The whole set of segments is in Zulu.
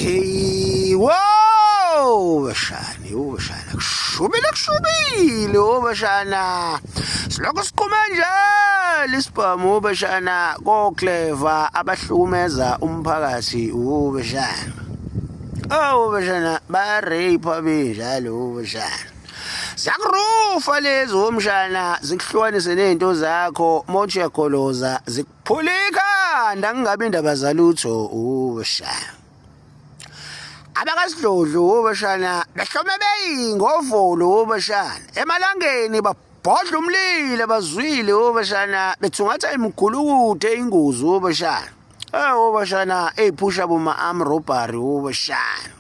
Hey, wow, bashana, yo bashana, kushubile kushubile, oh bashana. Silokhu siqhuma njalo isibhamu bashana kokleva abahlukumeza umphakathi, oh bashana. Oh bashana, ba rape benjalo, oh bashana. Ziyakurufa lezi womshana zikuhlukanise nezinto zakho mothi uyagoloza zikuphula ikhanda kungabi indaba zalutho ubashana. Abakasidlodlo ubashana behlome beyingovolo ubashana emalangeni babhodla umlilo bazwile ubashana bethungatha imigulukudu eyingozi ubashana. Eh ubashana eyiphusha boma arm robbery ubashana.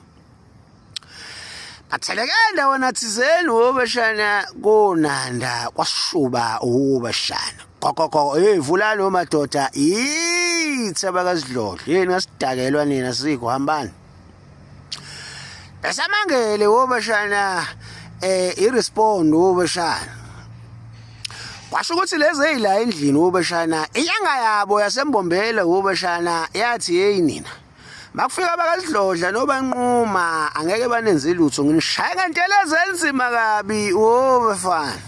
Batheleke endaweni athizeni wobashana konanda kwashuba wobashana. Kokoko hey vulani omadoda yithi abakasidlodlo yini ngasidakelwa nina sikho hambani. Besamangele wobashana eh irespond wobashana. Kwasho ukuthi lezi ezila endlini wobashana inyanga yabo yasembombela wobashana yathi hey nina Makufika abakasidlodla nobanquma angeke banenze lutho nginishaya ngentelezi enzima kabi wo bafana.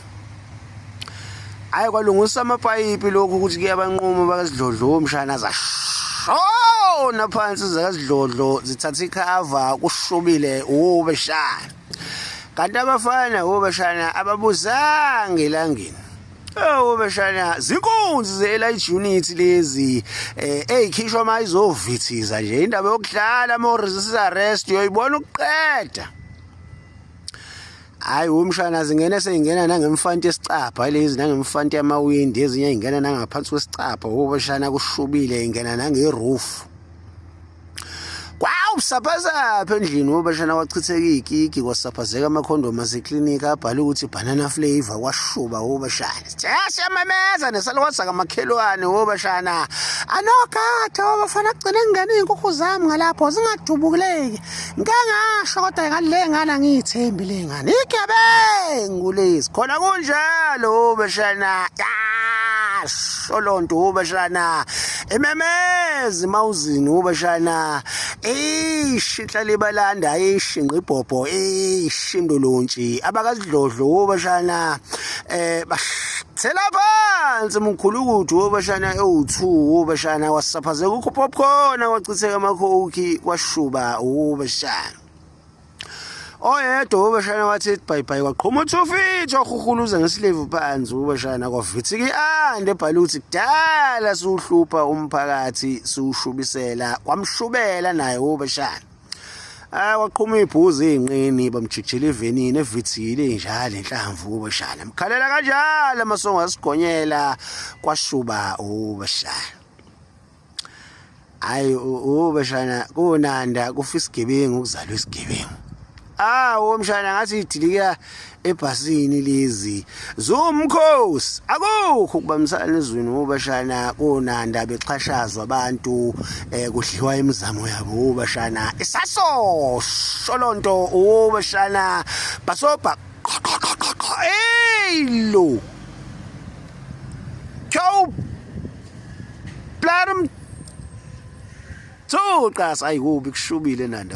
Hayi kwalungisa amapayipi lokhu ukuthi kuyabanquma bakasidlodlo umshana zashona phansi zakasidlodlo zithatha ikhava kushubile wo beshana. Kanti abafana wo beshana ababuzanga elangeni. Oh beshana zinkunzi ze-LIG unit lezi eh ezikhishwa uma izovithiza nje indaba yokudlala ama resist arrest uyoyibona ukuqeda. Hayi umshana zingena seyingena nangemfanti yesicabha lezi nangemfanti yamawindi ezinye ingena nangaphansi kwesicabha ubeshana kushubile ingena nangeroof. Kwawusaphazapha endlini wobashana kwachitheka iy'kigi kwasaphazeka amakhondomu aseklinikhi abhale ukuthi banana flavour kwashuba wobashana. Siyamemeza nesalukwazi sakamakhelwane wobashana. Anogada wabafana kugcine kungena iy'nkukhu zami ngalapho zingadubuleki. Ngike ngasho kodwa ngathi le ngane angiyithembi le ngane. Igebengu lezi. Khona kunjalo wobashana. Yasho lonto wobashana. Ememezi mawuzini ubashana eish inhlali balanda eish ngqibhobho eish indolontshi abakazidlodlo ubashana eh bathela phansi mkhulukudu ubashana ewu2 ubashana wasaphazeka ukupopcorn kwachitheka amakhokhi kwashuba ubashana Oyedwa ubashana wathi bhayibhayi kwaqhuma uthufitha wahuhuluza ngesilevu phansi ubashana kwavithika i-ande ebhala ukuthi kudala siwuhlupha umphakathi siwushubisela kwamshubela naye ubashana. Hayi waqhuma ibhuzi ey'nqeni bamjikijela evenini evithile njalo inhlamvu ubashana. Mkhalela kanjalo amasongo asigonyela kwashuba ubashana. Hayi ubashana kunanda kufa isigebengu kuzalwa isigebengu. Ah womshana ngathi idilika ebhasini lezi. Zumkhosi akukho ukubambisana ezweni ubashana kunanda bexhashazwa abantu eh kudliwa imizamo yabo ubashana. Isaso sholonto ubashana basobha hey lo. Chow Plarum. Thuqa sayikubi kushubile nanda.